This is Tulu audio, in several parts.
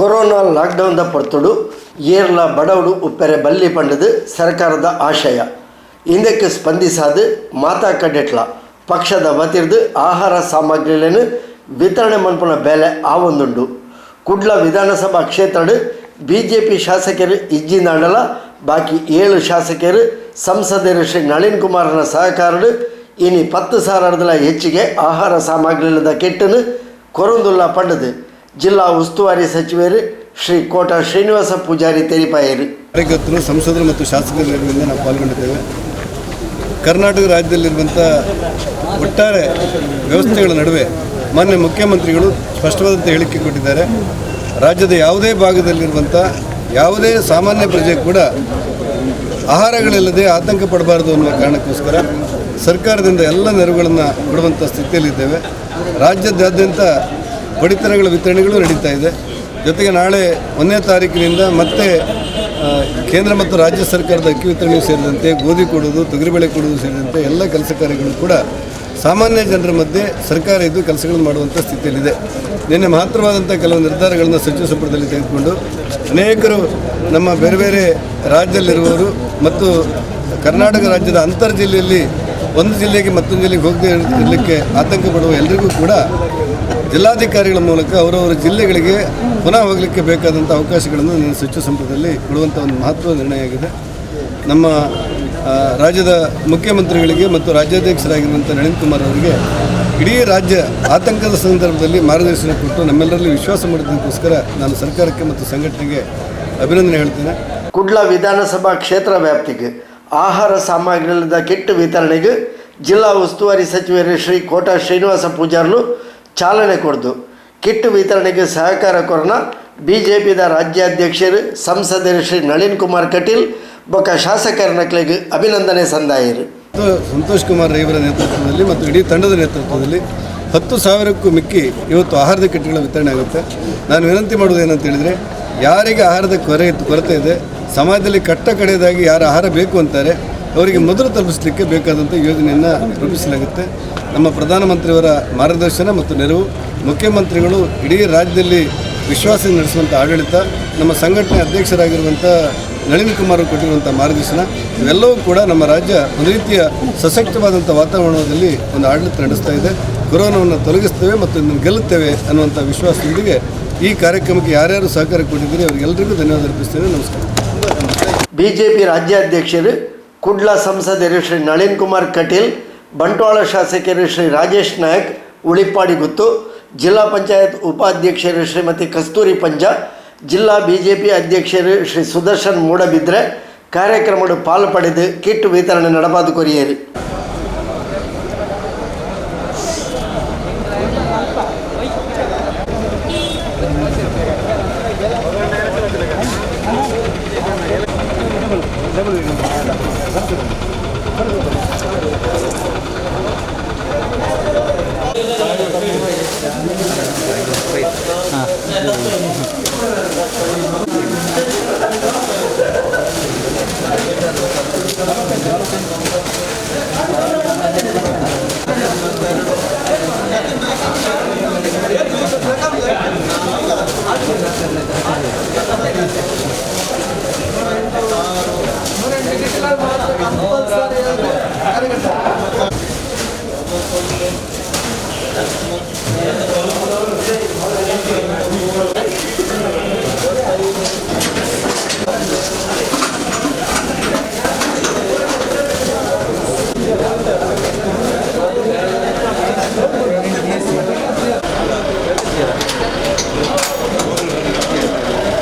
ಕೊರೋನಾ ಲಾಕ್ಡೌನ್ the ಪೊರ್ತುಡು ಏರ್ಲ ಬಡವಡು ಉಪ್ಪೆರೆ ಬಲ್ಲಿ ಪಂಡದು ಸರ್ಕಾರದ ಆಶಯ. ಇಂದಕ್ಕೆ ಸ್ಪಂದಿಸಾದು ಮಾತಾ ಕಡೆಟ್ಲ ಪಕ್ಷದ ವತಿರ್ದು ಆಹಾರ ಸಾಮಗ್ರಿಗಳನ್ನು ವಿತರಣೆ ಮನ್ಪುನ ಬೇಲೆ ಆವೊಂದುಂಡು. ಕುಡ್ಲ ವಿಧಾನಸಭಾ ಕ್ಷೇತ್ರಡ್ ಬಿಜೆಪಿ ಶಾಸಕರು ಇಜ್ಜಿಂದಾಂಡಲ ಬಾಕಿ 7 ಶಾಸಕರು ಸಂಸದರು ಶ್ರೀ ನಳಿನ್ ಕುಮಾರ್ನ ಸಹಕಾರಡು ಇನಿ 10,000 ಹೆಚ್ಚಿಗೆ ಆಹಾರ ಸಾಮಗ್ರಿಗಳ ಕಿಟ್ಟನ್ನು ಕೊರೊಂದುಲ್ಲ ಪಂಡದು ಜಿಲ್ಲಾ ಉಸ್ತುವಾರಿ ಸಚಿವರು ಶ್ರೀ ಕೋಟ ಶ್ರೀನಿವಾಸ ಪೂಜಾರಿ ತೆರಿಪಾಯರು. ಕಾರ್ಯಕರ್ತರು, ಸಂಸದರು ಮತ್ತು ಶಾಸಕರ ನೆರವಿನಿಂದ ನಾವು ಪಾಲ್ಗೊಂಡಿದ್ದೇವೆ. ಕರ್ನಾಟಕ ರಾಜ್ಯದಲ್ಲಿರುವಂಥ ಒಟ್ಟಾರೆ ವ್ಯವಸ್ಥೆಗಳ ನಡುವೆ ಮಾನ್ಯ ಮುಖ್ಯಮಂತ್ರಿಗಳು ಸ್ಪಷ್ಟವಾದಂಥ ಹೇಳಿಕೆ ಕೊಟ್ಟಿದ್ದಾರೆ. ರಾಜ್ಯದ ಯಾವುದೇ ಭಾಗದಲ್ಲಿರುವಂಥ ಯಾವುದೇ ಸಾಮಾನ್ಯ ಪ್ರಜೆ ಕೂಡ ಆಹಾರಗಳಿಲ್ಲದೆ ಆತಂಕ ಪಡಬಾರದು ಅನ್ನುವ ಕಾರಣಕ್ಕೋಸ್ಕರ ಸರ್ಕಾರದಿಂದ ಎಲ್ಲ ನೆರವುಗಳನ್ನು ಕೊಡುವಂಥ ಸ್ಥಿತಿಯಲ್ಲಿದ್ದೇವೆ. ರಾಜ್ಯದಾದ್ಯಂತ ಪಡಿತರಗಳ ವಿತರಣೆಗಳು ನಡೀತಾ ಇದೆ. ಜೊತೆಗೆ ನಾಳೆ 1ನೇ ತಾರೀಕಿನಿಂದ ಮತ್ತೆ ಕೇಂದ್ರ ಮತ್ತು ರಾಜ್ಯ ಸರ್ಕಾರದ ಅಕ್ಕಿ ವಿತರಣೆಯು ಸೇರಿದಂತೆ, ಗೋಧಿ ಕೊಡುವುದು, ತೊಗರಿಬೇಳೆ ಕೊಡುವುದು ಸೇರಿದಂತೆ ಎಲ್ಲ ಕೆಲಸ ಕಾರ್ಯಗಳು ಕೂಡ ಸಾಮಾನ್ಯ ಜನರ ಮಧ್ಯೆ ಸರ್ಕಾರ ಇದ್ದು ಕೆಲಸಗಳನ್ನು ಮಾಡುವಂಥ ಸ್ಥಿತಿಯಲ್ಲಿದೆ. ನಿನ್ನೆ ಮಹತ್ತರವಾದಂಥ ಕೆಲವು ನಿರ್ಧಾರಗಳನ್ನು ಸಚಿವ ಸಂಪುಟದಲ್ಲಿ ತೆಗೆದುಕೊಂಡು, ಅನೇಕರು ನಮ್ಮ ಬೇರೆ ಬೇರೆ ರಾಜ್ಯದಲ್ಲಿರುವವರು ಮತ್ತು ಕರ್ನಾಟಕ ರಾಜ್ಯದ ಅಂತರ್ ಜಿಲ್ಲೆಯಲ್ಲಿ ಒಂದು ಜಿಲ್ಲೆಗೆ ಮತ್ತೊಂದು ಜಿಲ್ಲೆಗೆ ಹೋಗದೆ ಇರಲಿಕ್ಕೆ ಆತಂಕ ಪಡುವ ಎಲ್ರಿಗೂ ಕೂಡ ಜಿಲ್ಲಾಧಿಕಾರಿಗಳ ಮೂಲಕ ಅವರವರ ಜಿಲ್ಲೆಗಳಿಗೆ ಪುನಃ ಹೋಗಲಿಕ್ಕೆ ಬೇಕಾದಂಥ ಅವಕಾಶಗಳನ್ನು ನಿನ್ನೆ ಸಚಿವ ಸಂಪುಟದಲ್ಲಿ ಕೊಡುವಂಥ ಒಂದು ಮಹತ್ವದ ನಿರ್ಣಯ ಆಗಿದೆ. ನಮ್ಮ ರಾಜ್ಯದ ಮುಖ್ಯಮಂತ್ರಿಗಳಿಗೆ ಮತ್ತು ರಾಜ್ಯಾಧ್ಯಕ್ಷರಾಗಿರುವಂಥ ನಳಿನ್ ಕುಮಾರ್ ಅವರಿಗೆ ಇಡೀ ರಾಜ್ಯ ಆತಂಕದ ಸಂದರ್ಭದಲ್ಲಿ ಮಾರ್ಗದರ್ಶನ ಕೊಟ್ಟು ನಮ್ಮೆಲ್ಲರಲ್ಲಿ ವಿಶ್ವಾಸ ಮಾಡಿದ್ದಕ್ಕೋಸ್ಕರ ನಾನು ಸರ್ಕಾರಕ್ಕೆ ಮತ್ತು ಸಂಘಟನೆಗೆ ಅಭಿನಂದನೆ ಹೇಳ್ತೇನೆ. ಕುಡ್ಲ ವಿಧಾನಸಭಾ ಕ್ಷೇತ್ರ ವ್ಯಾಪ್ತಿಗೆ ಆಹಾರ ಸಾಮಗ್ರಿಗಳ ಕಿಟ್ ವಿತರಣೆಗೆ ಜಿಲ್ಲಾ ಉಸ್ತುವಾರಿ ಸಚಿವರು ಶ್ರೀ ಕೋಟ ಶ್ರೀನಿವಾಸ ಪೂಜಾರ್ಲು ಚಾಲನೆ ಕೊಡ್ದು, ಕಿಟ್ ವಿತರಣೆಗೆ ಸಹಕಾರ ಕೊರನ ಬಿಜೆಪಿದ ರಾಜ್ಯಾಧ್ಯಕ್ಷರು ಸಂಸದರು ಶ್ರೀ ನಳಿನ್ ಕುಮಾರ್ ಕಟೀಲ್ ಬೊಕ್ಕ ಶಾಸಕರ ನಕ್ಲೆಗ್ ಅಭಿನಂದನೆ ಸಂದಾಯರು. ಮತ್ತು ಸಂತೋಷ್ ಕುಮಾರ್ ರೈವರ ನೇತೃತ್ವದಲ್ಲಿ ಮತ್ತು ಇಡೀ ತಂಡದ ನೇತೃತ್ವದಲ್ಲಿ 10,000ಕ್ಕೂ ಮಿಕ್ಕಿ ಇವತ್ತು ಆಹಾರದ ಕಿಟ್ಗಳ ವಿತರಣೆ ಆಗುತ್ತೆ. ನಾನು ವಿನಂತಿ ಮಾಡುವುದು ಏನಂತ ಹೇಳಿದರೆ, ಯಾರಿಗೆ ಆಹಾರದ ಕೊರತೆ ಇದೆ, ಸಮಾಜದಲ್ಲಿ ಕಟ್ಟ ಕಡೆಯದಾಗಿ ಯಾರು ಆಹಾರ ಬೇಕು ಅಂತಾರೆ, ಅವರಿಗೆ ಮೊದಲು ತಲುಪಿಸಲಿಕ್ಕೆ ಬೇಕಾದಂಥ ಯೋಜನೆಯನ್ನು ರೂಪಿಸಲಾಗುತ್ತೆ. ನಮ್ಮ ಪ್ರಧಾನಮಂತ್ರಿಯವರ ಮಾರ್ಗದರ್ಶನ ಮತ್ತು ನೆರವು, ಮುಖ್ಯಮಂತ್ರಿಗಳು ಇಡೀ ರಾಜ್ಯದಲ್ಲಿ ವಿಶ್ವಾಸ ನಡೆಸುವಂಥ ಆಡಳಿತ, ನಮ್ಮ ಸಂಘಟನೆ ಅಧ್ಯಕ್ಷರಾಗಿರುವಂಥ ನಳಿನ್ ಕುಮಾರ್ ಕೊಟ್ಟಿರುವಂಥ ಮಾರ್ಗದರ್ಶನ, ಇವೆಲ್ಲವೂ ಕೂಡ ನಮ್ಮ ರಾಜ್ಯ ಒಂದು ರೀತಿಯ ಸಶಕ್ತವಾದಂಥ ವಾತಾವರಣದಲ್ಲಿ ಒಂದು ಆಡಳಿತ ನಡೆಸ್ತಾ ಇದೆ. ಕೊರೋನಾವನ್ನು ತೊಲಗಿಸ್ತೇವೆ ಮತ್ತು ಇದನ್ನು ಗೆಲ್ಲುತ್ತೇವೆ ಅನ್ನುವಂಥ ವಿಶ್ವಾಸದೊಂದಿಗೆ ಈ ಕಾರ್ಯಕ್ರಮಕ್ಕೆ ಯಾರ್ಯಾರು ಸಹಕಾರ ಕೊಟ್ಟಿದ್ದೀರಿ, ಅವರಿಗೆಲ್ಲರಿಗೂ ಧನ್ಯವಾದ ಅರ್ಪಿಸ್ತೇನೆ. ನಮಸ್ಕಾರ. ಬಿಜೆಪಿ ರಾಜ್ಯಾಧ್ಯಕ್ಷರು ಕುಡ್ಲ ಸಂಸದರು ಶ್ರೀ ನಳಿನ್ ಕುಮಾರ್ ಕಟೀಲ್, ಬಂಟ್ವಾಳ ಶಾಸಕರು ಶ್ರೀ ರಾಜೇಶ್ ನಾಯಕ್ ಉಳಿಪ್ಪಾಡಿಗುತ್ತು, ಜಿಲ್ಲಾ ಪಂಚಾಯತ್ ಉಪಾಧ್ಯಕ್ಷರು ಶ್ರೀಮತಿ ಕಸ್ತೂರಿ ಪಂಜ, ಜಿಲ್ಲಾ ಬಿಜೆಪಿ ಅಧ್ಯಕ್ಷರು ಶ್ರೀ ಸುದರ್ಶನ್ ಮೂಡಬಿದ್ರೆ ಕಾರ್ಯಕ್ರಮಡು ಪಾಲು ಪಡೆದು ಕಿಟ್ ವಿತರಣೆ ನಡಪಾದು ಕೊರಿಯರು.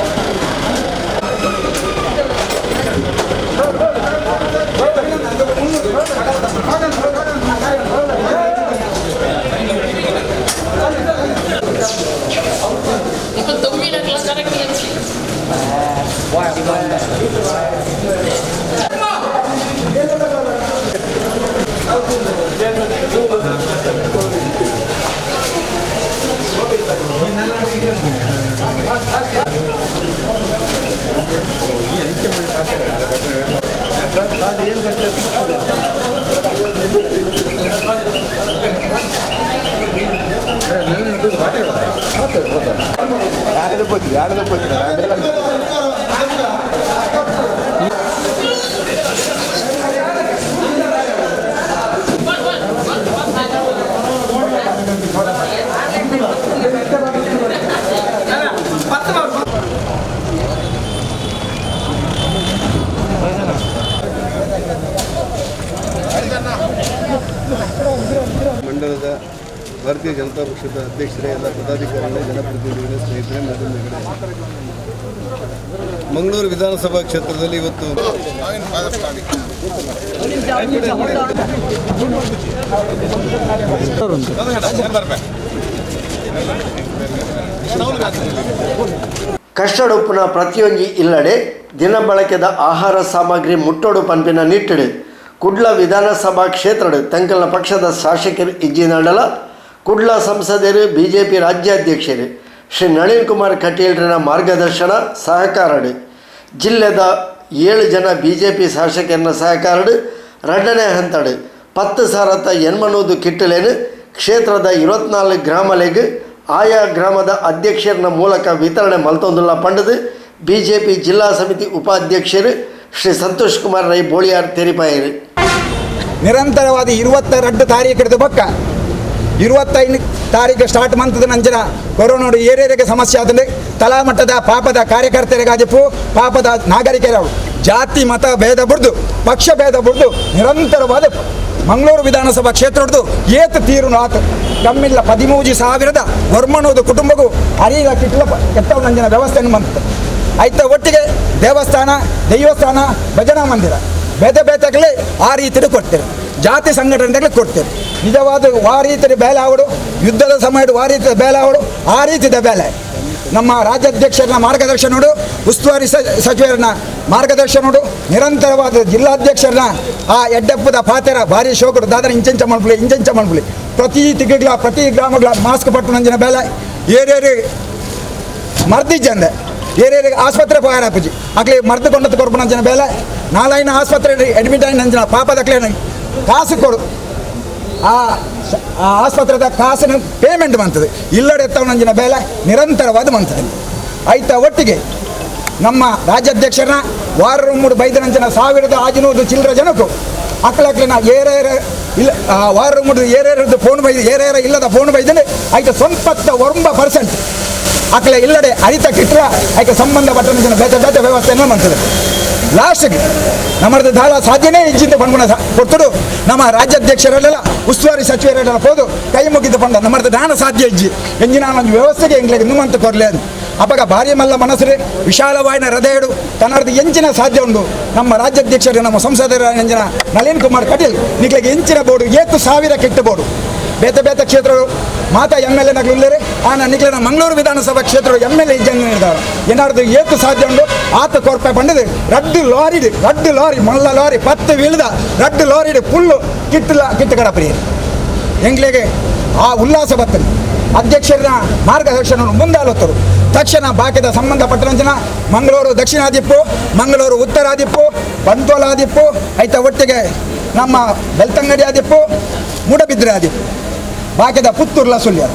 ಮಂಡಲದ ಭಾರತೀಯ ಜನತಾ ಪಕ್ಷದ ಅಧ್ಯಕ್ಷರೇ, ಎಲ್ಲ ಪದಾಧಿಕಾರಿಗಳೇ, ಜನಪ್ರತಿನಿಧಿಗಳೇ, ಸ್ನೇಹಿತರೇ, ಮಾಧ್ಯಮಗಳೇ, ಮಂಗಳೂರು ವಿಧಾನಸಭಾ ಕ್ಷೇತ್ರದಲ್ಲಿ ಇವತ್ತು ಕಷ್ಟಡೊಪ್ಪುನ ಪ್ರತಿಯೊಂಜಿ ಇಲ್ಲಡೆ ದಿನ ಬಳಕೆದ ಆಹಾರ ಸಾಮಗ್ರಿ ಮುಟ್ಟೋಡು ಪನ್ಪಿನ ನಿಟ್ಟಿಡು ಕುಡ್ಲ ವಿಧಾನಸಭಾ ಕ್ಷೇತ್ರಡು ತಂಕಲ್ನ ಪಕ್ಷದ ಶಾಸಕರು ಇಜ್ಜಿನಾಡಲ ಕುಡ್ಲ ಸಂಸದರು ಬಿಜೆಪಿ ರಾಜ್ಯಾಧ್ಯಕ್ಷರು ಶ್ರೀ ನಳಿನ್ ಕುಮಾರ್ ಕಟೀಲ್ರನ ಮಾರ್ಗದರ್ಶನ ಸಹಕಾರಡು ಜಿಲ್ಲೆದ 7 ಜನ ಬಿಜೆಪಿ ಶಾಸಕರನ್ನ ಸಹಕಾರಡು 2ನೇ ಹಂತಡು 10,800 ಕಿಟ್ಟಲೇನು ಕ್ಷೇತ್ರದ 24 ಗ್ರಾಮಲೆಗ್ ಆಯಾ ಗ್ರಾಮದ ಅಧ್ಯಕ್ಷರನ್ನ ಮೂಲಕ ವಿತರಣೆ ಮಲ್ತೊಂದುಲ್ಲ ಪಂಡದು ಬಿಜೆಪಿ ಜಿಲ್ಲಾ ಸಮಿತಿ ಉಪಾಧ್ಯಕ್ಷರು ಶ್ರೀ ಸಂತೋಷ್ ಕುಮಾರ್ ರೈ ಬೋಳಿಯಾರ್ ತೆರಿಪಾಯರು. ನಿರಂತರವಾದ 22 ತಾರೀಕು ಹಿಡಿದು ಬಕ್ಕ 25 ತಾರೀಕು ಸ್ಟಾರ್ಟ್ ಮಂತದ ನಂಜನ ಕೊರೋನೋಡು ಏರೇರಿಗೆ ಸಮಸ್ಯೆ ಆದರೆ ತಲಾಮಟ್ಟದ ಪಾಪದ ಕಾರ್ಯಕರ್ತರಿಗಾದಿಪ್ಪು ಪಾಪದ ನಾಗರಿಕರವು ಜಾತಿ ಮತ ಭೇದ ಬುಡ್ದು ಪಕ್ಷ ಭೇದ ಬುಡ್ದು ನಿರಂತರವಾದ ಮಂಗಳೂರು ವಿಧಾನಸಭಾ ಕ್ಷೇತ್ರದ್ದು ಏತು ತೀರು ಆತು ಕಮ್ಮಿಲ್ಲ 13,000 ವರ್ಮನೋದು ಕುಟುಂಬಕ್ಕೂ ಅರಿಯ ಕಿಟ್ಲ ಕೆತ್ತವ ನಂಜನ ವ್ಯವಸ್ಥೆಯನ್ನು ಬಂತು. ಆಯ್ತ ಒಟ್ಟಿಗೆ ದೇವಸ್ಥಾನ ದೈವಸ್ಥಾನ ಭಜನಾ ಮಂದಿರ ಬೇತೆ ಬೇತೆಗಲೇ ಆ ರೀತಿಯಲ್ಲಿ ಕೊಡ್ತೇವೆ, ಜಾತಿ ಸಂಘಟನೆಗಳು ಕೊಡ್ತೇವೆ. ನಿಜವಾದ ಆ ರೀತಿಯ ಬೇಲೆ ಆವಡು ಯುದ್ಧದ ಸಮಯದ ಆ ರೀತಿಯ ಬೇಲೆ ಆವಡು ಆ ರೀತಿಯ ಬೇಲೆ ನಮ್ಮ ರಾಜ್ಯಾಧ್ಯಕ್ಷರನ್ನ ಮಾರ್ಗದರ್ಶನೋಡು, ಉಸ್ತುವಾರಿ ಸಚಿವರನ್ನ ಮಾರ್ಗದರ್ಶನೋಡು, ನಿರಂತರವಾದ ಜಿಲ್ಲಾಧ್ಯಕ್ಷರನ್ನ ಆ ಎಡ್ಡಪ್ಪದ ಪಾತೆರ ಭಾರಿ ಶೋಕರು ದಾದನ ಇಂಚೆಂಚ ಮನ್ಪುಲಿ ಇಂಚೆಂಚ ಮನ್ಪುಲಿ ಪ್ರತಿ ತಿಂಗಳ ಪ್ರತಿ ಗ್ರಾಮಗಳ ಮಾಸ್ಕ್ ಪಟ್ಟು ನಂಜಿನ ಬೇಲೆ ಏರೇರಿ ಮರ್ದಿಜ್ಜಂದೆ ಏರೇರಿ ಆಸ್ಪತ್ರೆ ಪೋಯಾರಪ್ಪಜಿ ಅಕ್ಲಿ ಮರ್ದು ಕೊಂಡದ್ದು ಕೊರ್ಪು ನಂಜಿನ ಬೇಲೆ ನಾಲೈನ ಆಸ್ಪತ್ರೆ ಅಡ್ಮಿಟ್ ಆಗಿ ನಂಜಿನ ಪಾಪದಕ್ಲೆ ಕಾಸು ಕೊಡು ಆ ಆಸ್ಪತ್ರೆದ ಕಾಸಿನ ಪೇಮೆಂಟ್ ಬಂತದೆ ಇಲ್ಲಡೆ ಎತ್ತವ ನಂಜಿನ ಬೇಲೆ ನಿರಂತರವಾದ ಮಂತದೆ. ಆಯ್ತ ಒಟ್ಟಿಗೆ ನಮ್ಮ ರಾಜ್ಯಾಧ್ಯಕ್ಷರನ್ನ ವಾರ ಮೂರು ಬೈದನಂಚಿನ 1,500 ಚಿಲ್ಲರೆ ಜನಕ್ಕೂ ಅಕ್ಲಕ್ಲಿನ ಏರೇರ ಇಲ್ಲ ವಾರ ಮೂರು ಏರೇರದ್ದು ಫೋನ್ ಬೈ ಏರೇರ ಇಲ್ಲದ ಫೋನ್ ಬೈದನೆ ಆಯ್ತು 99% ಅಕ್ಲೆ ಇಲ್ಲಡೆ ಅರಿತ ಕಿಟ್ರ ಆಯ್ಕೆ ಸಂಬಂಧಪಟ್ಟ ಜನ ಬೇತೆ ಬೇತೆ ವ್ಯವಸ್ಥೆಯನ್ನು ಮಾಡ್ತದೆ. ಲಾಸ್ಟ್ಗೆ ನಮ್ಮದು ದಾಳ ಸಾಧ್ಯನೇ ಇಜ್ಜಿಂದ ಪಣ್ಗುಣ ಕೊಡ್ತಡು ನಮ್ಮ ರಾಜ್ಯಾಧ್ಯಕ್ಷರಲ್ಲೆಲ್ಲ ಉಸ್ತುವಾರಿ ಸಚಿವರೆಲ್ಲ ಹೋದು ಕೈ ಮುಗಿದು ಪಂಡ ನಮ್ಮದು ದಾನ ಸಾಧ್ಯ ಇಜ್ಜಿ ಎಂಜಿನ ಒಂದು ವ್ಯವಸ್ಥೆಗೆ ಎಂಗ್ಲಿಗೆ ನಿಮ್ಮಂತ ಕೊರಲೆ ಅದು ಅಪಗ ಭಾರಿ ಮಲ್ಲ ಮನಸ್ಸು ವಿಶಾಲವಾಯಿನ ಹೃದಯಡು ತನ್ನದು ಎಂಚಿನ ಸಾಧ್ಯ ಉಂಟು. ನಮ್ಮ ರಾಜ್ಯಾಧ್ಯಕ್ಷರು ನಮ್ಮ ಸಂಸದರ ಎಂಜಿನ ನಳಿನ್ ಕುಮಾರ್ ಕಟೀಲ್ ನಿಕ್ಲಿಗೆ ಎಂಚಿನ ಬೋರ್ಡು ಏತು 1,000 ಕೆಟ್ಟ ಬೋರ್ಡು ಬೇತೆ ಬೇತೆ ಕ್ಷೇತ್ರಗಳು ಮಾತಾ M L A ನಗಲುಳ್ಳೇರೆ ಆ ನಿಕ್ಲಿನ ಮಂಗಳೂರು ವಿಧಾನಸಭಾ ಕ್ಷೇತ್ರ M L A ಇಜ್ಜಂಗ ಇದ್ದಾರೆ ಏನಾದ್ರು ಏತು ಸಾಧ್ಯ ಉಂಟು ಆತ ಕೊರ್ಪೆ ಪಂಡದು ರಡ್ಡು ಲಾರಿ ರಡ್ಡು ಲಾರಿ ಮಲ್ಲ ಲಾರಿ 10 ವೀಲ್ದ ರಡ್ಡು ಲಾರಿ ಫುಲ್ಲು ಕಿಟ್ಟಲ ಕಿಟ್ಟು ಕಡಪ್ರಿ ಎಂಗ್ಲಿಗೆ ಆ ಉಲ್ಲಾಸ ಬರ್ತದೆ. ಅಧ್ಯಕ್ಷರನ್ನ ಮಾರ್ಗದರ್ಶನವನ್ನು ಮುಂದಾಲೋತ್ತರು ತಕ್ಷಣ ಬಾಕಿದ ಸಂಬಂಧಪಟ್ಟಂಚಿನ ಮಂಗಳೂರು ದಕ್ಷಿಣಾದಿಪ್ಪು ಮಂಗಳೂರು ಉತ್ತರಾದಿಪ್ಪು ಬಂಟ್ವಾಳ ಆದಿಪ್ಪು ಐತ ಒಟ್ಟಿಗೆ ನಮ್ಮ Belthangady ಆದಿಪ್ಪು Moodbidri ಆದಿಪ್ಪು ಬಾಕಿದ ಪುತ್ತೂರ್ಲ Sullia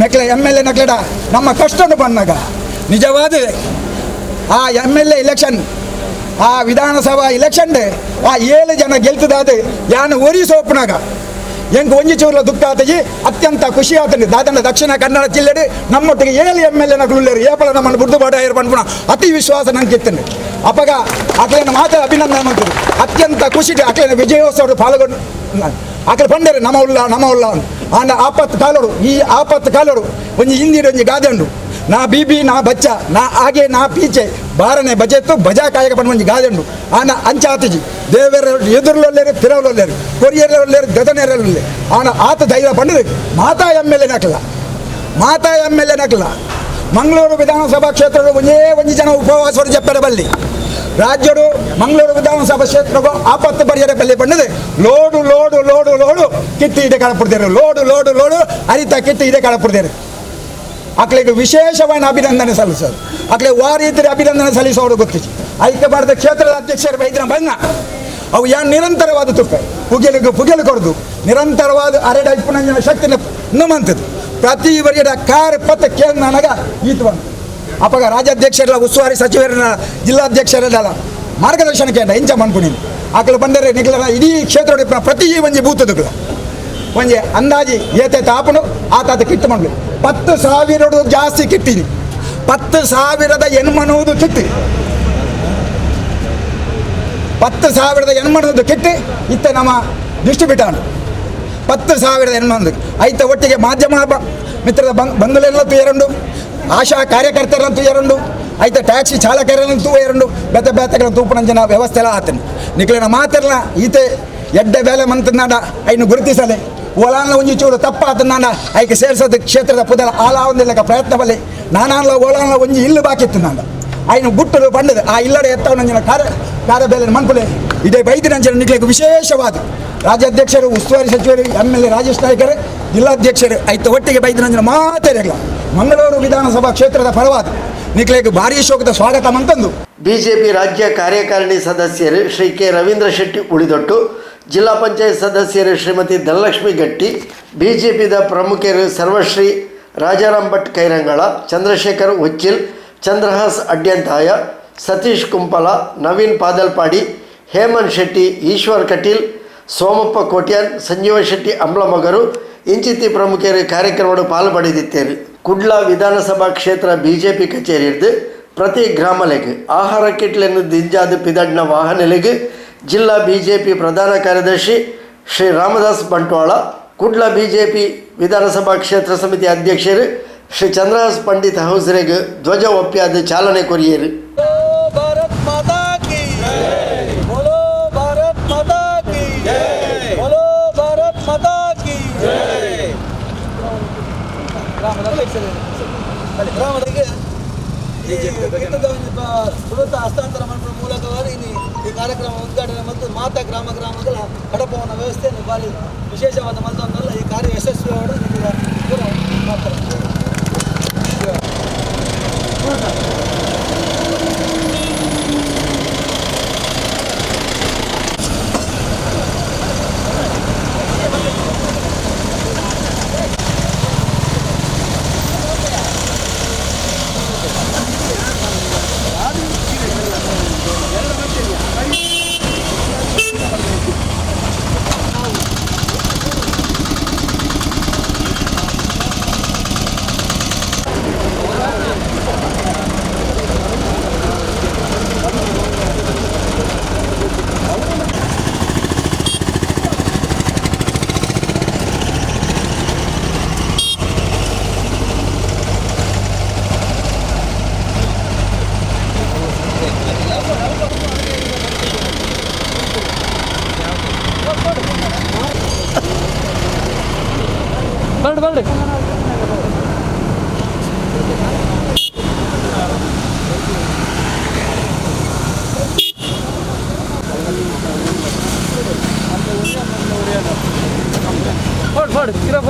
ಮೆಕ್ಲೆ M L A ನಕ್ಲೆಡ ನಮ್ಮ ಕಷ್ಟನು ಬಂದಾಗ ನಿಜವಾದ ಆ M L A election ಆ ವಿಧಾನಸಭಾ ಇಲೆಕ್ಷನ್ ಆ 7 ಜನ ಗೆಲ್ತದಾದ ಯಾನು ಒರಿ ಸೋಪನಾಗ ಎಂಕ್ ಒಂಜಿ ಚೂರ್ಲ ದುಃಖ ಆತಜಿ ಅತ್ಯಂತ ಖುಷಿ ಆತಂడి ದಾದನ ದಕ್ಷಿಣ ಕನ್ನಡ ಜಿಲ್ಲೆಡು ನಮ್ಮೊಟ್ಟಿಗೆ 7 M L A ನಗಲುಳ್ಳೇರು ಏಪಲ ನಮ್ಮನ್ನು ಬುಡ್ದು ಬಾಡ ಪನ್ಪುಣ ಅತಿ ವಿಶ್ವಾಸ ನಂಗೆ ಇತ್ತಂడి ಅಪಗ ಅಕ್ಲೇನ ಮಾತ್ರ ಅಭಿನಂದನೆ ಮಂತದು ಅತ್ಯಂತ ಖುಷಿ ಅಕ್ಲೇನ ವಿಜಯೋತ್ಸವ ಪಾಲ್ಗೊಂಡು ಅಕ್ಲೆ ಪಂಡೇರು ನಮ ಉಲ್ಲ ನಮ ಉಲ್ಲ ಆಂಡ ಆಪತ್ತು ಕಾಲೋಡು ಈ ಆಪತ್ತು ಕಾಲೋಡು ಒಂಜಿ ಹಿಂದಿಡು ಒಂಜಿ ಗಾದೆ ಉಂಡು ನಾ ಬೀಬಿ ನಾ ಬಚ್ಚ ನಾ ಆಗೆ ನಾ ಪೀಚೆ ಬಾರನೆ ಬಜೆತ್ತು ಬಜಾ ಕಾಯಕ ಪಂಡ ಒಂಜಿ ಗಾದೆ ಉಂಡು ಆನ ಅಂಚಾತಿಜಿ ದೇವರ ಎದುರುಲೊಲ್ಲೇರು ತಿರವಲೊಲ್ಲೇರು ಕೊರಿಯರೊಲ್ಲೇರು ದದನೇರಲ್ಲೇ ಆನ ಆತ ಧೈರ್ಯ ಪಂಡದು ಮಾತಾ M L A ನಕಲ ಮಾತಾ M L A ನಕಲ Mangaluru Vidhan Sabha ಕ್ಷೇತ್ರದ ಒಂದೇ ಒಂಜಿ ಜನ ಉಪವಾಸ ಜಪ್ಪರ ಬಲ್ಲಿ ರಾಜ್ಯಡು ಮಂಗಳೂರು ವಿಧಾನಸಭಾ ಕ್ಷೇತ್ರಗೂ ಆಪತ್ತು ಪರಿಹಾರ ಬಲ್ಲಿ ಬಂದದೆ load load load load ಕಿತ್ತು ಇದೆ ಕಾಣಪಡ್ತೇನೆ load load load ಅರಿತ ಕಿತ್ತು ಇದೆ ಕಾಣಪಡ್ತೇನೆ. ಅಕ್ಲಿಗೆ ವಿಶೇಷವಾದ ಅಭಿನಂದನೆ ಸಲ್ಲಿಸೋದು ಅಕ್ಲೆ ವಾ ರೀತಿಯ ಅಭಿನಂದನೆ ಸಲ್ಲಿಸೋರು ಗೊತ್ತಿச்சு ಐಕ್ಯ ಭಾರತ ಕ್ಷೇತ್ರದ ಅಧ್ಯಕ್ಷರು ಬೈದ್ರ ಬಂಗ ಅವು ಯಾನ್ ನಿರಂತರವಾದ ತುಪ್ಪೆ ಪುಗೆಲಿಗೆ ಪುಗೆಲು ಕೊಡದು ನಿರಂತರವಾದ ಅರೆಡ ಇಪ್ಪುನಂಜನ ಶಕ್ತಿನ ನುಮಂತದ್ದು ಪ್ರತಿ ವರಿಯಡ ಕಾರ್ ಪತ್ತ ಕೇಂದ್ರ ನನಗ ಈತು ಬಂತು. ಅಪಗ ರಾಜ್ಯಾಧ್ಯಕ್ಷರ ಉಸ್ತುವಾರಿ ಸಚಿವರನ್ನ ಜಿಲ್ಲಾಧ್ಯಕ್ಷರಲ್ಲ ಮಾರ್ಗದರ್ಶನಕ್ಕೆ ಇಂಚ ಮನ್ಪುನಿ ಆಕಳು ಬಂದರೆ ನಿಗಲ ಇಡೀ ಕ್ಷೇತ್ರ ಪ್ರತಿ ಒಂಜಿ ಬೂತದಕ್ಲ ಒಂಜಿ ಅಂದಾಜಿ ಏತೆ ತಾಪನು ಆತಾತ ಕಿಟ್ಟು ಮಾಡ್ಲಿ 10,000 ಜಾಸ್ತಿ ಕಿಟ್ಟಿನಿ 10,080 ಕಿಟ್ಟು 10,080 ಕಿಟ್ಟು ಇತ್ತ ನಮ್ಮ ಡಿಸ್ಟ್ರಿಬ್ಯೂಟರ್ 10,080 ಐತ ಒಟ್ಟಿಗೆ ಮಾಧ್ಯಮ ಮಿತ್ರದ ಬಂಧುಲೆಲ್ಲ ತೂಯರಂಡು ಆಶಾ ಕಾರ್ಯಕರ್ತರನ್ನು ತೂಯರಂಡು ಐತ ಟ್ಯಾಕ್ಸಿ ಚಾಲಕರನ್ನು ತೂಯರಂಡು ಬೆತ್ತ ಬೆತ್ತಗಳ ತೂಪನಂಜನ ವ್ಯವಸ್ಥೆ ಎಲ್ಲ ಆತನು ನಿಕ್ಲಿನ ಮಾತಿರಲ್ಲ ಈತೆ ಎಡ್ಡೆ ಬೇಲೆ ಮಂತನಾಡ ಐನು ಗುರುತಿಸಲೆ ಓಲಾನ್ಲ ಒಂಜಿ ಚೂರು ತಪ್ಪಾತನಾಡ ಐಕೆ ಸೇರ್ಸೋದು ಕ್ಷೇತ್ರದ ಪುದಲ ಆಲಾವಂದಿಲ್ಲಕ ಪ್ರಯತ್ನ ಬಲ್ಲೆ ನಾನಾನ್ಲ ಓಲಾನ್ಲ ಒಂಜಿ ಇಲ್ಲು ಬಾಕಿತ್ತು ನಾಡ ಐನು ಗುಟ್ಟಲು ಬಂಡದ ಆ ಇಲ್ಲಡೆ ಎತ್ತವನಂಜನ ಕಾರ್ಯ ಕಾರ್ಯಬೇಲೆ ಮನ್ಪುಲೆ ಇದೇ ಬೈದಿನಂಜನ ನಿಕ್ಲಿಗೆ ವಿಶೇಷವಾದ ರಾಜ್ಯಾಧ್ಯಕ್ಷರು ಉಸ್ತುವಾರಿ ಸಚಿವರು MLA Rajesh ನಾಯ್ಕರು ಜಿಲ್ಲಾಧ್ಯಕ್ಷರು ಐತ ಒಟ್ಟಿಗೆ ಬೈದಿನಂಜನ ಮಾತೇರಿಲ್ಲ ಮಂಗಳೂರು ವಿಧಾನಸಭಾ ಕ್ಷೇತ್ರದ ಪರವಾದ ನಿಕ್ಲಿಗೆ ಭಾರೀ ಶೋಕದ ಸ್ವಾಗತ ಮಂತಂದು. ಬಿಜೆಪಿ ರಾಜ್ಯ ಕಾರ್ಯಕಾರಿಣಿ ಸದಸ್ಯರು ಶ್ರೀ ಕೆ ರವೀಂದ್ರ ಶೆಟ್ಟಿ ಉಳಿದೊಟ್ಟು, ಜಿಲ್ಲಾ ಪಂಚಾಯತ್ ಸದಸ್ಯರು ಶ್ರೀಮತಿ ಧನಲಕ್ಷ್ಮಿ ಗಟ್ಟಿ, ಬಿಜೆಪಿದ ಪ್ರಮುಖರು ಸರ್ವಶ್ರೀ ರಾಜಾರಾಮ್ ಭಟ್ ಕೈರಂಗಳ, ಚಂದ್ರಶೇಖರ್ ಉಚ್ಚಿಲ್, ಚಂದ್ರಹಾಸ್ ಅಡ್ಯಂತಾಯ, ಸತೀಶ್ ಕುಂಪಲ, ನವೀನ್ ಪಾದಲ್ಪಾಡಿ, ಹೇಮಂತ್ ಶೆಟ್ಟಿ, ಈಶ್ವರ್ ಕಟೀಲ್, ಸೋಮಪ್ಪ ಕೋಟ್ಯಾನ್, ಸಂಜೀವ ಶೆಟ್ಟಿ ಅಂಬ್ಲಮೊಗರು ಇಂಚಿತಿ ಪ್ರಮುಖರು ಕಾರ್ಯಕ್ರಮದ ಪಾಲು ಪಡೆದಿತ್ತೇರು. ಕುಡ್ಲ ವಿಧಾನಸಭಾ ಕ್ಷೇತ್ರ ಬಿಜೆಪಿ ಕಚೇರಿ ಪ್ರತಿ ಗ್ರಾಮಲೆಗ್ ಆಹಾರ ಕಿಟ್ಲೆನ್ನು ದಿಂಜಾದ ಪಿದಡ್ನ ವಾಹನಲೆಗ್ ಜಿಲ್ಲಾ ಬಿಜೆಪಿ ಪ್ರಧಾನ ಕಾರ್ಯದರ್ಶಿ ಶ್ರೀ ರಾಮದಾಸ್ ಬಂಟ್ವಾಳ, ಕುಡ್ಲ ಬಿಜೆಪಿ ವಿಧಾನಸಭಾ ಕ್ಷೇತ್ರ ಸಮಿತಿ ಅಧ್ಯಕ್ಷರು ಶ್ರೀ ಚಂದ್ರಹಾಸ್ ಪಂಡಿತ್ ಹೌಸ್ರೆಗ್ ಧ್ವಜ ಒಪ್ಪ್ಯಾದ ಚಾಲನೆ ಕೊರಿಯರು. भारत माता की बोलो, भारत माता की बोलो, भारत माता की. ಗ್ರಾಮದ ಅಧ್ಯಕ್ಷರೇ, ಗ್ರಾಮದಾಗೆ ಈ ಕಿಟ್ಟದ ಒಂದು ಸುರತ ಹಸ್ತಾಂತರ ಮಾಡುವ ಮೂಲಕವಾಗಿ ಇಲ್ಲಿ ಈ ಕಾರ್ಯಕ್ರಮ ಉದ್ಘಾಟನೆ ಮತ್ತು ಮಾತಾ ಗ್ರಾಮ ಗ್ರಾಮಗಳ ಕಡಪವನ ವ್ಯವಸ್ಥೆಯನ್ನು ಭಾರಿ ವಿಶೇಷವಾದ ಮಲ್ತೊಂದಲ್ಲ. ಈ ಕಾರ್ಯ ಯಶಸ್ವಿಯಾದ ನಿಮಗೆ ಪೂರ ಮಾಡ್ತಾರೆ.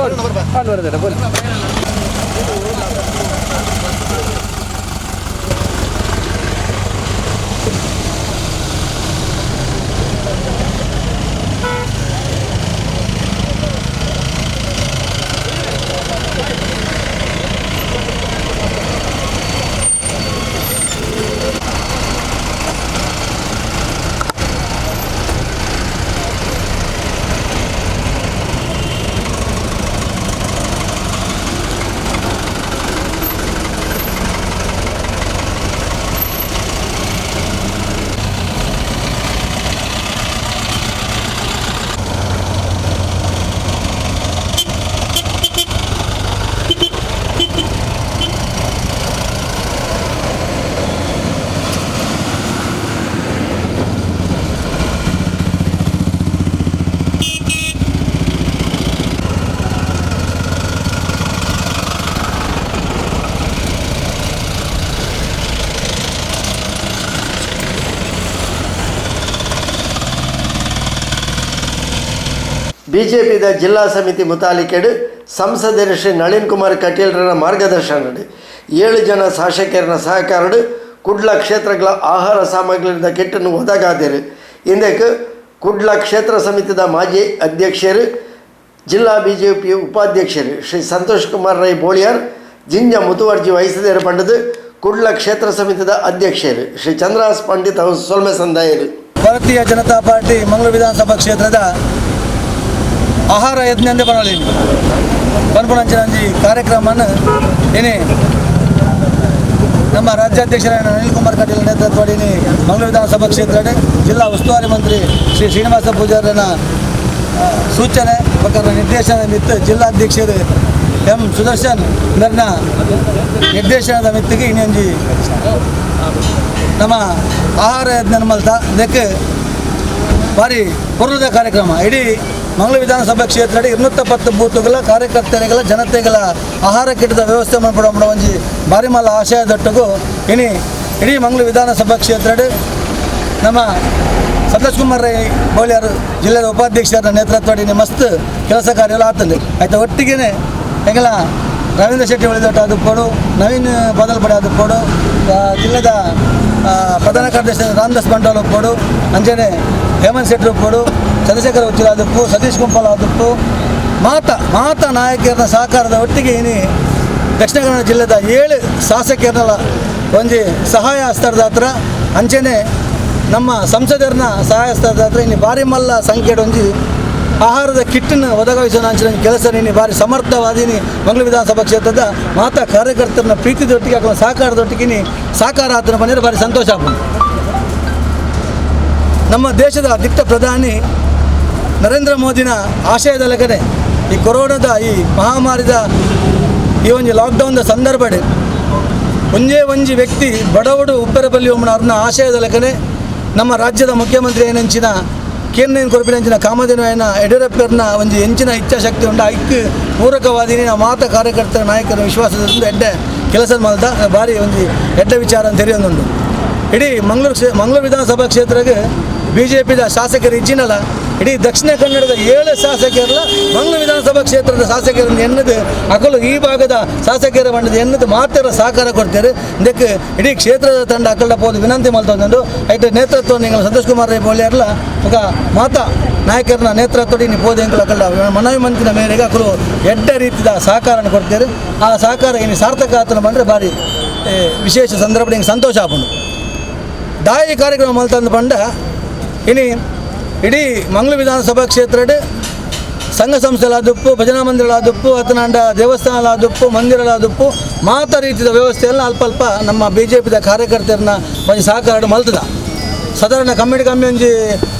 ಬಿಜೆಪಿದ ಜಿಲ್ಲಾ ಸಮಿತಿ ಮುತಾಲಿಕೆಡು ಸಂಸದರು ಶ್ರೀ ನಳಿನ್ ಕುಮಾರ್ ಕಟೀಲ್ರ ಮಾರ್ಗದರ್ಶನಡು 7 ಜನ ಶಾಸಕರನ ಸಹಕಾರಡು ಕುಡ್ಲ ಕ್ಷೇತ್ರಗಳ ಆಹಾರ ಸಾಮಗ್ರಿಯಿಂದ ಕಿಟ್ಟನ್ನು ಒದಗಾದಿರು. ಇಂದಕ್ಕೆ ಕುಡ್ಲ ಕ್ಷೇತ್ರ ಸಮಿತಿದ ಮಾಜಿ ಅಧ್ಯಕ್ಷರು ಜಿಲ್ಲಾ ಬಿಜೆಪಿ ಉಪಾಧ್ಯಕ್ಷರು ಶ್ರೀ ಸಂತೋಷ್ ಕುಮಾರ್ ರೈ ಬೋಳಿಯಾರ್ ಜಿಂಜ ಮುತುವರ್ಜಿ ವಹಿಸಿದರು ಪಂಡದು. Kudla ಕ್ಷೇತ್ರ ಸಮಿತಿದ ಅಧ್ಯಕ್ಷರು ಶ್ರೀ ಚಂದ್ರಹಾಸ್ ಪಂಡಿತ್ ಅವರು ಸೊಲ್ಮೆ ಸಂದಾಯರು. ಭಾರತೀಯ ಜನತಾ ಪಾರ್ಟಿ ಮಂಗಳೂರು ವಿಧಾನಸಭಾ ಕ್ಷೇತ್ರದ ಆಹಾರ ಯಜ್ಞ ಅಂದೇ ಬರಲಿ ಪನ್ಪುಣಂಚಿನ ಕಾರ್ಯಕ್ರಮವನ್ನು ಏನೇ ನಮ್ಮ ರಾಜ್ಯಾಧ್ಯಕ್ಷರಾದ ಅನಿಲ್ ಕುಮಾರ್ ಕಟೀಲ್ ನೇತೃತ್ವದಲ್ಲಿ ಮಂಗಳೂರು ವಿಧಾನಸಭಾ ಕ್ಷೇತ್ರದ ಜಿಲ್ಲಾ ಉಸ್ತುವಾರಿ ಮಂತ್ರಿ ಶ್ರೀ ಶ್ರೀನಿವಾಸ ಪೂಜಾರನ ಸೂಚನೆ ಪ್ರಕಾರ ನಿರ್ದೇಶನ ಮಿತ್ತು ಜಿಲ್ಲಾಧ್ಯಕ್ಷರು ಎಂ ಸುದರ್ಶನ್ ನನ್ನ ನಿರ್ದೇಶನದ ಮಿತ್ತಿಗೆ ಇನ್ನೊಂದು ನಮ್ಮ ಆಹಾರ ಯಜ್ಞ ಮಲ್ತ ಇದಕ್ಕೆ ಭಾರಿ ಪೂರ್ವದ ಕಾರ್ಯಕ್ರಮ. ಇಡೀ ಮಂಗಳೂರು ವಿಧಾನಸಭಾ ಕ್ಷೇತ್ರದಲ್ಲಿ 210 ಬೂತುಗಳ ಕಾರ್ಯಕರ್ತರಿಗಳ ಜನತೆಗಳ ಆಹಾರ ಕಿಟ್ಟದ ವ್ಯವಸ್ಥೆ ಮಾಡಿಕೊಡೋ ಒಂಜಿ ಭಾರಿ ಮಲ್ಲ ಆಶಯದೊಟ್ಟಿಗೂ ಇನಿ ಇಡೀ ಮಂಗಳೂರು ವಿಧಾನಸಭಾ ಕ್ಷೇತ್ರಡ್ ನಮ್ಮ ಸತೇಶ್ ಕುಮಾರ್ ರೈ ಬೋಳಿಯಾರು ಜಿಲ್ಲೆಯ ಉಪಾಧ್ಯಕ್ಷರ ನೇತೃತ್ವದಲ್ಲಿ ಮಸ್ತ್ ಕೆಲಸ ಕಾರ್ಯ ಆತಂದೆ. ಆಯ್ತು, ಒಟ್ಟಿಗೆ ಎಂಗಲ ರವೀಂದ್ರ ಶೆಟ್ಟಿ ಒಳಿದೊಟ್ಟ ಆದುಪ್ಪೋಡು, ನವೀನ್ ಬದಲ್ಪಡೆ ಆದುಪ್ಪೋಡು, ಜಿಲ್ಲೆದ ಪ್ರಧಾನ ಕಾರ್ಯದರ್ಶಿ ರಾಮದಾಸ್ ಬಂಡವಾಳ ಉಪ್ಪೋಡು, ಅಂಚನೆ ಹೇಮಂತ್ ಶೆಟ್ಟಿ ಉಪ್ಪೋಡು, ಚಂದ್ರಶೇಖರ ಉಚ್ಚಿಲ ಆದುಪ್ಪು, ಸತೀಶ್ ಕುಂಪಾಲ ಆದುಪ್ಪು, ಮಾತ ಮಾತ ನಾಯಕಿಯರ ಸಹಕಾರದ ಒಟ್ಟಿಗೆ ಇನಿ ದಕ್ಷಿಣ ಕನ್ನಡ ಜಿಲ್ಲೆದ 7 ಶಾಸಕಿಯರನ್ನೆಲ್ಲ ಒಂಜಿ ಸಹಾಯ ಹಸ್ತರದ ಹತ್ರ ಅಂಚನೆ ನಮ್ಮ ಸಂಸದರನ್ನ ಸಹಾಯ ಹಸ್ತರದ ಹತ್ರ ಇನ್ನು ಭಾರಿ ಮಲ್ಲ ಸಂಖ್ಯೆ ಒಂಜಿ ಆಹಾರದ ಕಿಟ್ಟನ್ನು ಒದಗಿಸುವ ಅಂಚಿನ ಕೆಲಸ ನೀನು ಭಾರಿ ಸಮರ್ಥವಾದಿನಿ ಮಂಗಳೂರು ವಿಧಾನಸಭಾ ಕ್ಷೇತ್ರದ ಮಾತಾ ಕಾರ್ಯಕರ್ತರನ್ನ ಪ್ರೀತಿದೊಟ್ಟಿಗೆ ಹಾಕುವ ಸಹಕಾರದೊಟ್ಟಿಗೆ ನೀ ಸಾಕಾರ ಆತನ ಬಂದರೆ ಭಾರಿ ಸಂತೋಷ ಆಗ್ಬೋದು. ನಮ್ಮ ದೇಶದ ದಿಟ್ಟ ಪ್ರಧಾನಿ ನರೇಂದ್ರ ಮೋದಿನ ಆಶಯದ ಲೆಕ್ಕನೆ ಈ ಕೊರೋನಾದ ಈ ಮಹಾಮಾರಿದ ಈ ಒಂದು ಲಾಕ್ಡೌನ್ದ ಸಂದರ್ಭ ಒಂದೇ ಒಂಜಿ ವ್ಯಕ್ತಿ ಬಡವಡು ಉಪ್ಪೆರಪಲ್ಲಿ ಒಮ್ಮನ ಆಶಯದ ಲೆಕ್ಕನೆ ನಮ್ಮ ರಾಜ್ಯದ ಮುಖ್ಯಮಂತ್ರಿ ಏನಂಚಿನ ಕೇಂದ್ರ ಕೊರಪಿನಂಚಿನ ಕಾಮಧೇನು ಏನ ಯಡಿಯೂರಪ್ಪರ್ನ ಒಂಜಿ ಹೆಂಚಿನ ಇಚ್ಛಾಶಕ್ತಿ ಉಂಡು ಐಕ್ ಪೂರಕವಾದಿನಿ ನಾವು ಮಾತ ಕಾರ್ಯಕರ್ತರ ನಾಯಕರ ವಿಶ್ವಾಸದಿಂದ ಎಡ್ಡೆ ಕೆಲಸ ಮಾಡ್ದ ಭಾರಿ ಒಂಜಿ ಎಡ್ಡೆ ವಿಚಾರ ಅಂತ ತೆರೆಯೊಂದುಂಡು. ಇಡೀ ಮಂಗಳೂರು ವಿಧಾನಸಭಾ ಕ್ಷೇತ್ರಕ್ಕೆ ಬಿ ಜೆ ಪಿದ ಶಾಸಕರು ಇಜ್ಜಿನಲ್ಲ, ಇಡೀ ದಕ್ಷಿಣ ಕನ್ನಡದ 7 ಶಾಸಕರಲ್ಲ ಮಂಗಳೂರು ವಿಧಾನಸಭಾ ಕ್ಷೇತ್ರದ ಶಾಸಕರನ್ನು ಎನ್ನದು ಅಕಲು ಈ ಭಾಗದ ಶಾಸಕರ ಬಣ್ಣದ ಎನ್ನದು ಮಾತ್ರ ಸಹಕಾರ ಕೊಡ್ತಾರೆ. ಇದಕ್ಕೆ ಇಡೀ ಕ್ಷೇತ್ರದ ತಂಡ ಅಕಲ್ಡ ಪೋದು ವಿನಂತಿ ಮಲ್ತೊಂದು ಐಟ ನೇತೃತ್ವ ನೀವು ಸಂತೋಷ್ ಕುಮಾರ್ ರೈ ಬೋಳಿಯಾರಲ್ಲ ఒక ಮಾತಾ ನಾಯಕರನ್ನ ನೇತೃತ್ವ ನೀವು ಪೋದು ಎಂಕಲ್ ಅಕಲ್ಡ ಮನವಿ ಮಂತಿನ ಮೇರೆಗೆ ಅಕಲು ಎಡ್ಡ ರೀತಿಯ ಸಹಕಾರನ ಕೊಡ್ತಾರೆ. ಆ ಸಹಕಾರ ಇನ್ನು ಸಾರ್ಥಕ ಆತನ ಬಂದರೆ ಭಾರಿ ವಿಶೇಷ ಸಂದರ್ಭ ಹಿಂಗೆ ಸಂತೋಷ ಆಪುಂಡು. ದಾಯಿ ಕಾರ್ಯಕ್ರಮ ಮಲ್ತಂದು ಪಂಡ ಇನಿ ಇಡೀ ಮಂಗಳೂರು ವಿಧಾನಸಭಾ ಕ್ಷೇತ್ರಡ್ ಸಂಘ ಸಂಸ್ಥೆಲಾದುಪ್ಪು, ಭಜನಾ ಮಂದಿರಲಾದುಪ್ಪು, ಅತನಾಂಡ ದೇವಸ್ಥಾನಲಾದುಪ್ಪು, ಮಂದಿರಲಾದುಪ್ಪು ಮಾತ ರೀತಿಯ ವ್ಯವಸ್ಥೆಯನ್ನು ಅಲ್ಪ ಅಲ್ಪ ನಮ್ಮ ಬಿ ಜೆ ಪಿದ ಕಾರ್ಯಕರ್ತರನ್ನ ಒಂಜಿ ಸಹಕಾರ ಮಲ್ತದ. ಸಾಧಾರಣ ಕಮ್ಮಿಡಿ ಕಮ್ಮಿ ಒಂಜಿ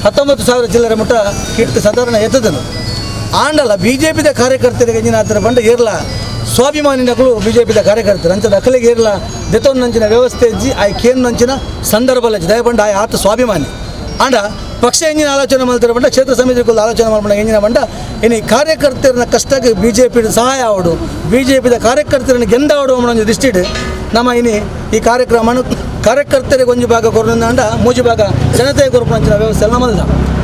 19,000 ಚಿಲ್ಲರೆ ಮುಟ್ಟ ಕಿಟ್ಟು ಸಾಧಾರಣ ಎತ್ತದನು. ಆಂಡಲ್ಲ ಬಿ ಜೆ ಪಿದ ಕಾರ್ಯಕರ್ತರಿಗೆ ಎಂಜಿನ ಆತರ ಪಂಡ ಏರ್ಲ ಸ್ವಾಭಿಮಾನಿನಗಳು ಬಿ ಜೆ ಪಿದ ಕಾರ್ಯಕರ್ತರು ಅಂಚದ ಅಕಲಿಗೆ ಏರ್ಲ ದೆತೊನ್ನಂಚಿನ ವ್ಯವಸ್ಥೆ ಇಜ್ಜಿ ಆಯ್ ಕೇನ್ನಂಚಿನ ಸಂದರ್ಭ ದಯಪಂಡ ಆಯ್ ಆತ ಸ್ವಾಭಿಮಾನಿ. ಆಂಡ ಪಕ್ಷ ಎಂಜಿನ ಆಲೋಚನೆ ಮಾಡ್ತಾರೆ ಬಂಡ ಕ್ಷೇತ್ರ ಸಮಿತಿ ಆಲೋಚನೆ ಮಾಡ್ಬಂಡ ಎಂಜಿನ ಬಂಡ ಇನ್ನು ಕಾರ್ಯಕರ್ತರನ್ನ ಕಷ್ಟಕ್ಕೆ B J P ಸಹಾಯ ಆವಡು, ಬಿ ಜೆ ಪಿದ ಕಾರ್ಯಕರ್ತರನ್ನ ಗೆಂದಾವಡು ಅನ್ನೋ ದೃಷ್ಟಿಡ್ ನಮ್ಮ ಇನಿ ಈ ಕಾರ್ಯಕ್ರಮವನ್ನು ಕಾರ್ಯಕರ್ತರಿಗೆ ಒಂಜಿ ಭಾಗ ಕೊರೊಂದಾಂಡ ಮೂಜಿ ಭಾಗ ಜನತೆ ಕೊರಪಂಚಿನ ವ್ಯವಸ್ಥೆ ನಮ್ಮಲ್ಲ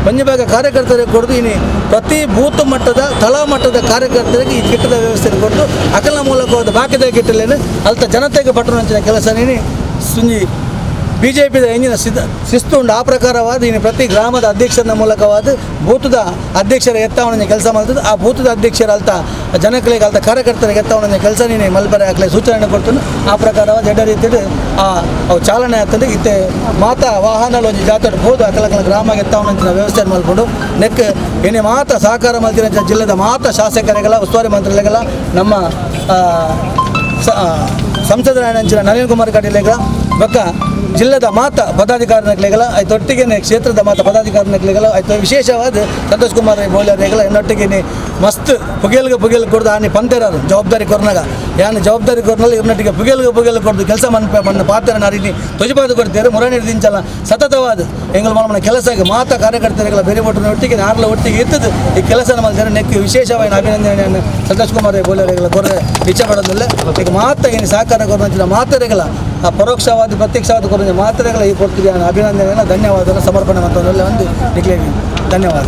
ಒಂಜಿ ಭಾಗ ಕಾರ್ಯಕರ್ತರಿಗೆ ಕೊಡೋದು. ಇನಿ ಪ್ರತಿ ಬೂತ್ ಮಟ್ಟದ ತಳಾ ಮಟ್ಟದ ಕಾರ್ಯಕರ್ತರಿಗೆ ಈ ಕಿಟ್ಟದ ವ್ಯವಸ್ಥೆ ಕೊಟ್ಟು ಅಕಲ ಮೂಲಕವಾದ ಬಾಕಿದ ಕಿಟ್ಟಲೇನು ಅಲ್ತ ಜನತೆಗೆ ಪಟ್ಟಣಂಚಿನ ಕೆಲಸ ನೀನಿ ಸುಂಜಿ ಬಿ ಜೆ ಪಿದ ಎಂಜಿನ ಶಿಸ್ತು ಉಂಡು. ಆ ಪ್ರಕಾರವಾದ ಇನ್ನು ಪ್ರತಿ ಗ್ರಾಮದ ಅಧ್ಯಕ್ಷರ ಮೂಲಕವಾದ ಬೂತದ ಅಧ್ಯಕ್ಷರ ಎತ್ತಾವಣೆ ಕೆಲಸ ಮಾಡ್ತದೆ. ಆ ಬೂತದ ಅಧ್ಯಕ್ಷರ ಅಲ್ತ ಜನಗಳಿಗೆ ಅಲ್ತ ಕಾರ್ಯಕರ್ತರಿಗೆ ಎತ್ತಾವಣೆ ಕೆಲಸ ನೀನು ಮಲ್ಪರೆ ಹಾಕಲಿ ಸೂಚನೆ ಕೊಡ್ತಾನೆ. ಆ ಪ್ರಕಾರವಾದ ಎಡ್ಡ ರೀತಿಯಲ್ಲಿ ಅವು ಚಾಲನೆ ಆಗ್ತದೆ. ಇತ್ತೆ ಮಾತಾ ವಾಹನ ಒಂಜಿ ಜಾತ್ರೆ ಬೋದು ಅಕಲಕಲ ಗ್ರಾಮ ಎತ್ತಾವಣೆ ವ್ಯವಸ್ಥೆ ಮಾಡಿಕೊಂಡು ನೆಕ್ ಏನೇ ಮಾತಾ ಸಹಕಾರ ಮಲ್ತಿನ ಜಿಲ್ಲೆದ ಮಾತಾ ಶಾಸಕರಿಗೆಲ್ಲ ಉಸ್ತುವಾರಿ ಮಂತ್ರಿಗಳಿಗೆಲ್ಲ ನಮ್ಮ ಸಂಸದರಾಯಣಂಚಿನ ನಳಿನ್ ಕುಮಾರ್ ಕಟೀಲೆಗಳ ಬೊಕ್ಕ ಜಿಲ್ಲೆದ ಮಾತ ಪದಾಧಿಕಾರಿನಕ್ಲೆಗಳ ಆಯ್ತು ಒಟ್ಟಿಗೆ ಕ್ಷೇತ್ರದ ಮಾತ ಪದಾಧಿಕಾರಿನಕ್ಲೆಗಳ ಆಯ್ತು ವಿಶೇಷವಾದ ಸಂತೋಷ್ ಕುಮಾರ್ ಬೋಲರ್ಗಳ ಇನ್ನೊಟ್ಟಿಗೆ ಮಸ್ತ್ ಪುಗೇಲ್ಗೆ ಪುಗೇಲ್ ಕೊಡ್ದು ಆನಿ ಪಂತೇರಾರು ಜವಾಬ್ದಾರಿ ಕೊರ್ನಾಗ ಯಾನು ಜವಾಬ್ದಾರಿ ಕೊರ್ನಲ್ಲಿ ಇವ್ರನ್ನೊಟ್ಟಿಗೆ ಪುಗೇಲ್ಗೆ ಪುಗೇಲ್ ಕೊಡ್ದು ಕೆಲಸ ಮನ್ಪ ಮಣ್ಣು ಪಾತ್ರ ನಾರಿನಿ ಧ್ವಜಪಾದ ಕೊಡ್ತಾರೆ ಮುರಣಿರ್ ದಿಂಚಲ ಸತತವಾದ ಎಂಗಳ ಮನ ಕೆಲಸಕ್ಕೆ ಮಾತ ಕಾರ್ಯಕರ್ತರಿಗಳ ಬೇರೆ ಒಟ್ಟಿನ ಒಟ್ಟಿಗೆ ನಾರ್ಲ ಒಟ್ಟಿಗೆ ಇರ್ತದೆ ಈ ಕೆಲಸ ನಮ್ಮ ಜನ ನೆಕ್ಕಿ ವಿಶೇಷವಾಗಿ ಅಭಿನಂದನೆಯನ್ನು ಸಂತೋಷ್ ಕುಮಾರ್ ಬೋಲರ್ಗಳ ಕೊರ್ರೆ ಇಚ್ಛೆ ಪಡೋದಿಲ್ಲ. ಈಗ ಮಾತ ಏನು ಸಹಕಾರ ಕೊರ್ನಂಚಿನ ಮಾತರೆಗಳ ಆ ಪರೋಕ್ಷವಾದ ಪ್ರತ್ಯಕ್ಷವಾದ ಕೊರತೆ ಮಾತ್ರೆಗಳ ಈ ಕೊಡ್ತೀವಿ ಅಭಿನಂದನೆಯನ್ನು ಧನ್ಯವಾದವನ್ನು ಸಮರ್ಪಣೆ ಮತ್ತು ಒಂದು ಡಿಕ್ಲೇರ್ ಧನ್ಯವಾದ.